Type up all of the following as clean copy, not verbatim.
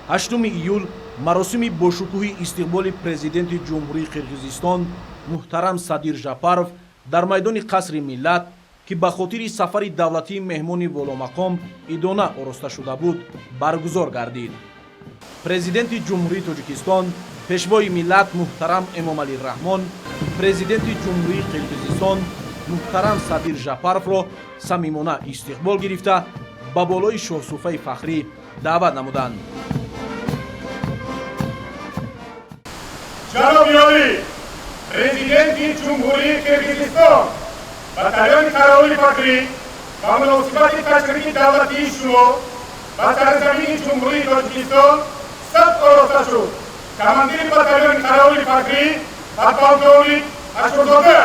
8 июл маросими бошукӯҳи истиқболи Президенти Ҷумҳурии Қирғизистон муҳтарам Садир Жапаров дар майдони Қасри Миллат, ки ба хотири сафари давлатии меҳмони воломақом идона ороста шуда буд, баргузор гардид. Президенти Ҷумҳурии Тоҷикистон, Пешвои миллат муҳтарам Эмомалӣ Раҳмон Президенти Ҷумҳурии Қирғизистон муҳтарам Садир Жапаровро самимона истиқбол гирифта, ба болои шоҳсуфаи фахрӣ даъват намуданд. Ҷаноби олӣ, Президенти Ҷумҳурии Қирғизистон, батальони қаровули фахрӣ ба муносибати ташрифи давлатии шумо ба сарзамини Ҷумҳурии Тоҷикистон саф ороста шуд. Командири батальони қаровули фахрӣ подполковник Ашурзода.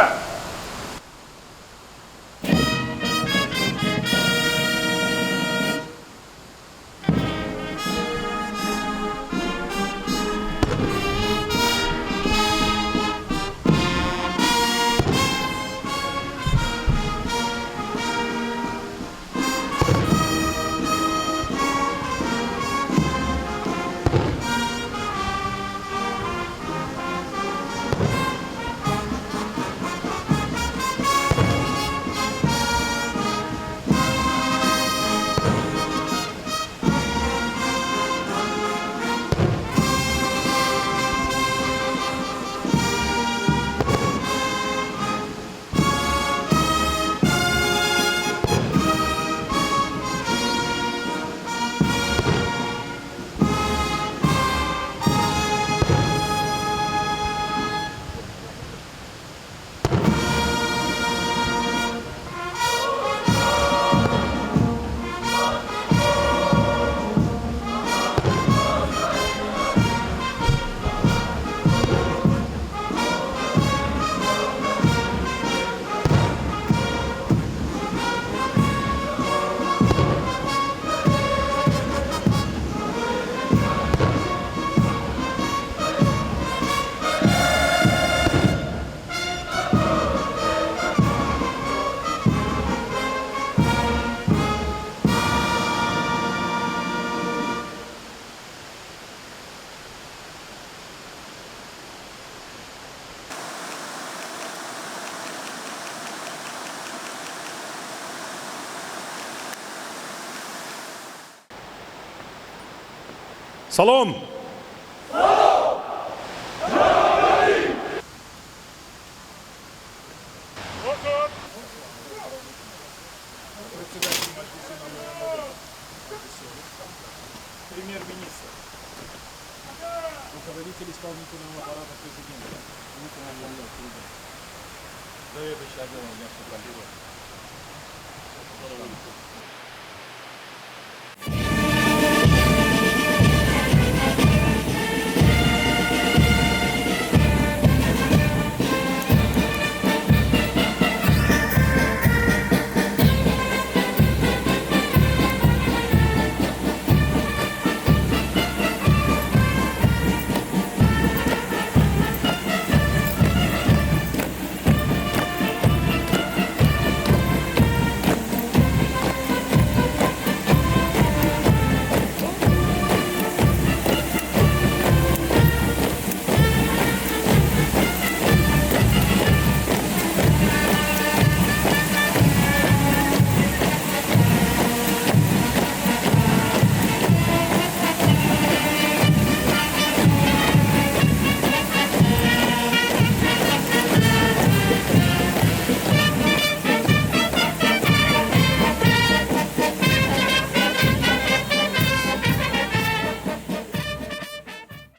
Салом! Премьер-министр, руководитель исполнительного аппарата президента, заведующий отделом внешней политики.